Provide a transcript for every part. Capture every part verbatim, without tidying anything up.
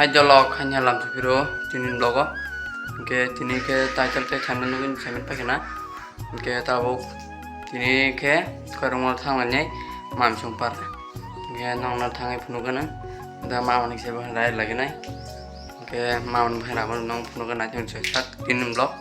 Hai dolok, hai lam thupiro tini vlogo. Hwnkhe tini khe title tei thumbnail nugwi saimani paikha na. Hwnkhe tabuk tini khe khoroknwi thanglainai mamsong para. Hwnkhe nokno thangwi phunukgwno. Da mamani se bo rai laginai. Hwnkhe mamani bwkhani abo nokno phunukgwno naitongni se sak tini vlog.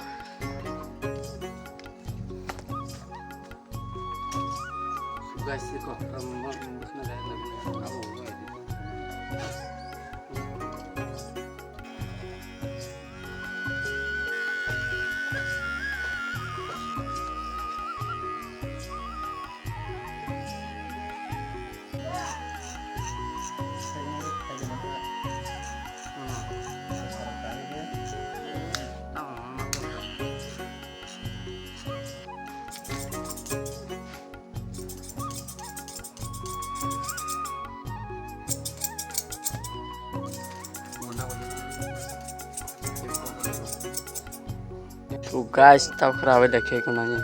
So guys, tau khra bai da khe ko nani.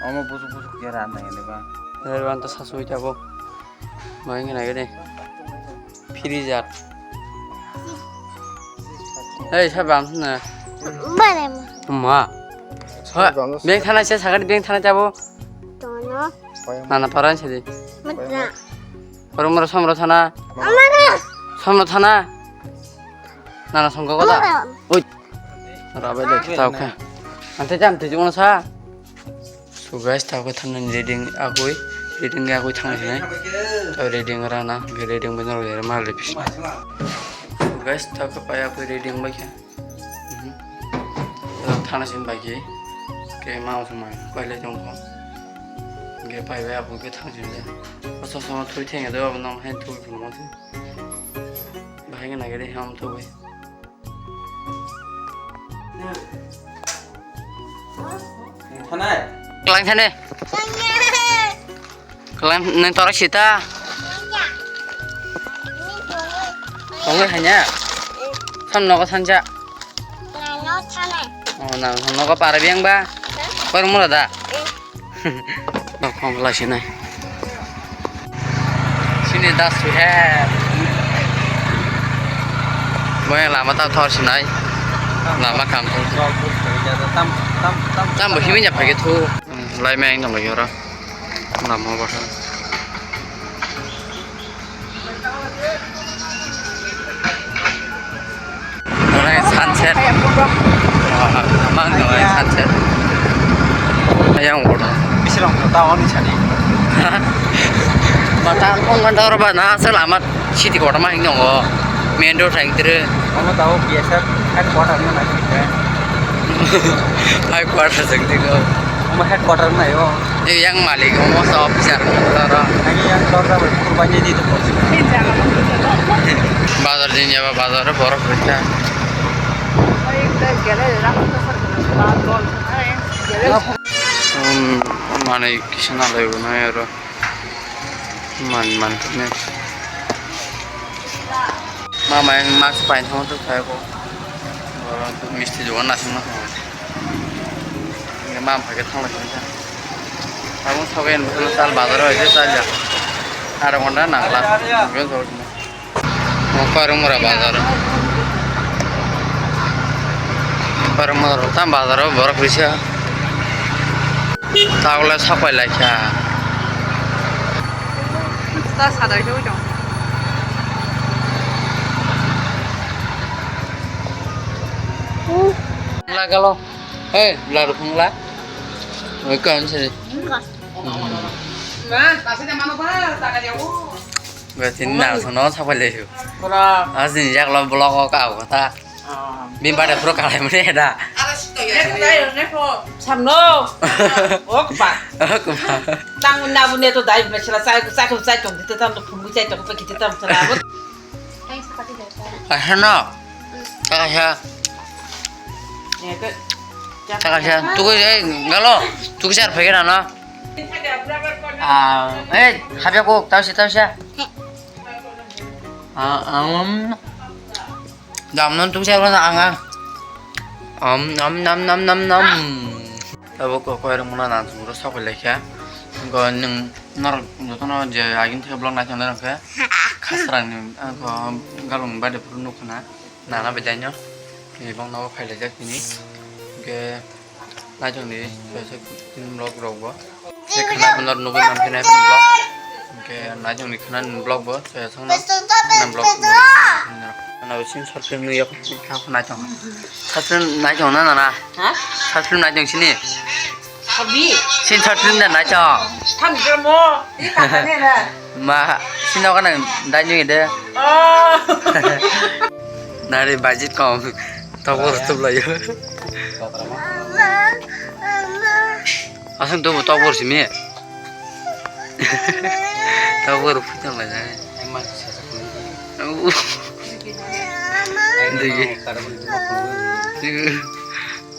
Omo busuk busuk khe ra nai ni ba. Nai ban to sasui ta bo. Mai ngi nai de. Freezer. Hey, sa bam na. Bare ma. Ma. Beng thana se sagad beng thana jabo. Tono. Nana paran sidi. Matra. Koromoro samro thana. Amara. Samro thana. Nana songko koda. Amara. Oi. Rabai de tau kha. Ante jam te jona sa. So guys, tau kha thangna reading agoi. Reading agoi thang sinai. Tau reading rana. Reading benar ya mal de pis. So guys, tau kha pai agoi reading bai kha. Thana sin bai khe. Ke ma usung mai pai le jong kho. Ke pai bai apu ke thang sin le. Oso so thui theng do nong hai thui phun mo se. Bahai ke nagede ham thui. Thanai. Kelang thane. Kelang nang torok sita. Tongoi hanya. Sam nogo sancha. Oh, nang nogo para biang ba. Kor mura da. Nok phong lai sinai. Sini das tu he. Boy lama ta thor sinai. Lama kam tu. Tam tam tam. Tam bo himi nya phage thu. Lai meng nang yo ra. Lama ba. Nai sunset. Mang nai sunset. Ayang bodo. Bisirong ta oni chani. Mata kong kan tor ba na asal amat city kota mah hing nongo. Main road hang tere. Omo tao B S F headquarter no nai. Headquarter jeng tiko. Omo headquarter nai o. Yang malik omo sa officer tara. Yang dorja bai kurbanji di tu. Bazar din ya bazar borok rikha. Mane kisa na lai bo na aro. Man man ne. Mama yang mask pain thang tu khai ko. Misti jual nasi mah. Ini mam pakai thang lagi. Aku sawi yang betul sal bazar aja saja. Ada mana nangla. Mungkin kalau sini. Mau parung murah bazar. Parung murah tam bazar borok bisa. Tawle sapai laikha. Ta sadai joi dong. La galo. Hey, la rukhung la. Oi kan se. Ma, ta se mano ba ta ga jawo. Ga tin na sono sapai laikha. Bra. Asini jak lo blog o ka ko ta. Bini bade puro kalai mani heda. Samno. Ok ba. Ok ba. Tang na bu ne to dai me chila chai chai chai to dite tam to phungu chai to pe kite tam chila. Ai hano. Taka sha. Taka sha. Tuku eh galo. Tuku char phege na no. Ah, eh habya ko tau sha tau sha. Ah, um. Dam non tung siya na anga. Om nom nom nom nom nom. Abo ko koirok muna na sungro sokoi laikha. Go nung nor jotono je agin theke vlog naithok nai rokhe. Khasrangni, ah, bo galwng bade phuru nukho na, nana bai daino, ni bokno bo phailaijak tini, hwnkhe naitongni soya sak tin vlog rok bo, je khana phano nugwi manphinai phano vlog, hwnkhe naitongni khana ni vlog bo soya sakno khana vlog bo, nana bai sini short film nugwi yakho naitong, short film naitong na nana, ha? Short film naitong sini. Abi. Sin thar trim da nai chong. Tham dramo. Ni kaka ne na. Ma, sin no kana dai nyu de. Oh. Nari budget kom. Tokor tup layo. Asung tu tokor simi. Tokor putang lai. Digi.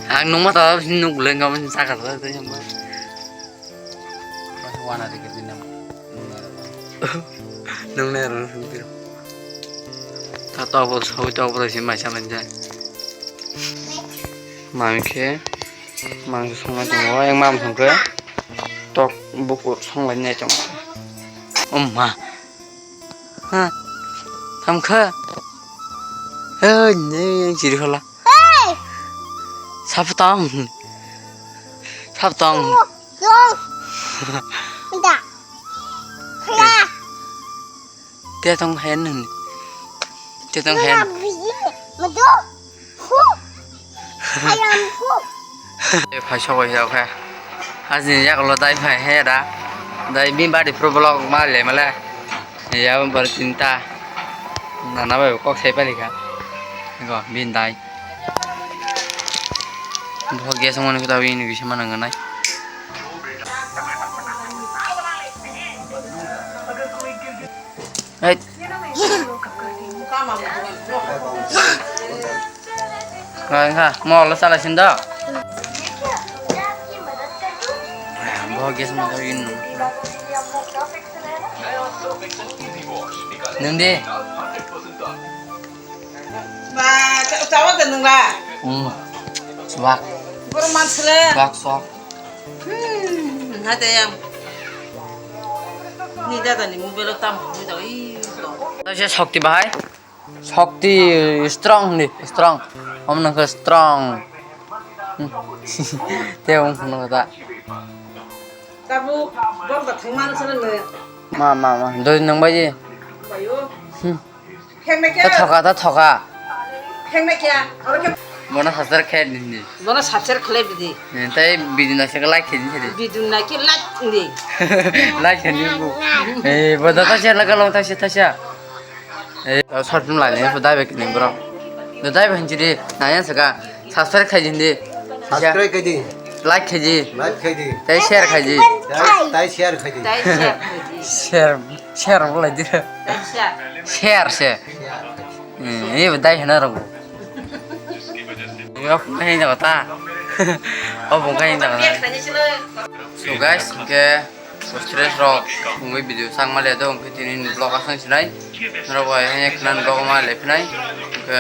Ang nungma ta nung leng kam saka ta ta yamba. Wana de ke dinam. Nung ne ro nung piro. Ta to bo so to bo si mai sa men ja. Mang khe mang song ma tongo, yang mam song khe. Tok buku song lai ne chong. Om ma. Ha. Tham kha. He ne yang chiri khala. Hey! Sap tong. Sap tong. Tong. Tong. Da. Khla. Te tong hen nun. Te tong hen. Madu. Hu. Hayam hu. E phai sogoi ya kha. Ajin yak lo dai phai he da. Dai bin bari pro block ma le male. Ya, bar chinta. Nana bai kok sai pali kha. Go, bin dai. Bo gas mani kota wini bisa mana nganai. Hai. Ngai kha, mo lo sala sin do. Bo gas mo thoi in. Nung di. Ba, cha-, chawa de nung ba? Hmm. Swak. Boro man sele. Swak, swak. Hmm, hade yang. Ni dada ni mobile tam, ni dada i to. Shokti bahai. Shokti strong ni, strong. Om nang strong. Hmm. Te om nang ta. Tabu, bor da thangma na sana ne. Ma, ma, ma. Doi nang bai. Bayo. Hmm. Kheng na kya? Ta thoka, ta thoka. Kheng na kya? Aro kya? Bona subscribe khe di ni. Bona subscribe khle di. Ni tai video na se like khe di. Video na ke like di. Like khe di bu. Eh, boda ta share la ka long ta se ta sha. Eh, short film lai le dai be ni bro. Dai be hin di. Na ya se ka. Subscribe khai di. Subscribe khai di. Like khai di. Like khai di. Tai share khai di. Tai, tai share khai di. Tai share khai di. Share, share mo lai di. Tai share. Share se. Share khai di. Eh, eh, dai hena ro. Yo, khai ni ta. Oh, khai ni ta. So guys, ke Stress rok wngwi video changma le do, wngkhe tini ni vlog aswk sinai. Norok bai haino khna ni vlog ma le phinai. Wngkhe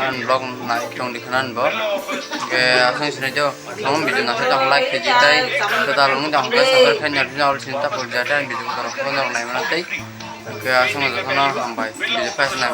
ani vlog nai tong di khna ni bo. Wngkhe aswk sinai do. Tamo video nai tong like khe di tai. Kwtal wngwi tong khe subscribe khe nai tini ol sinta pol jata video kotor kotor nai mana tai. Wngkhe aswk no jotono hambai. Video pass nai.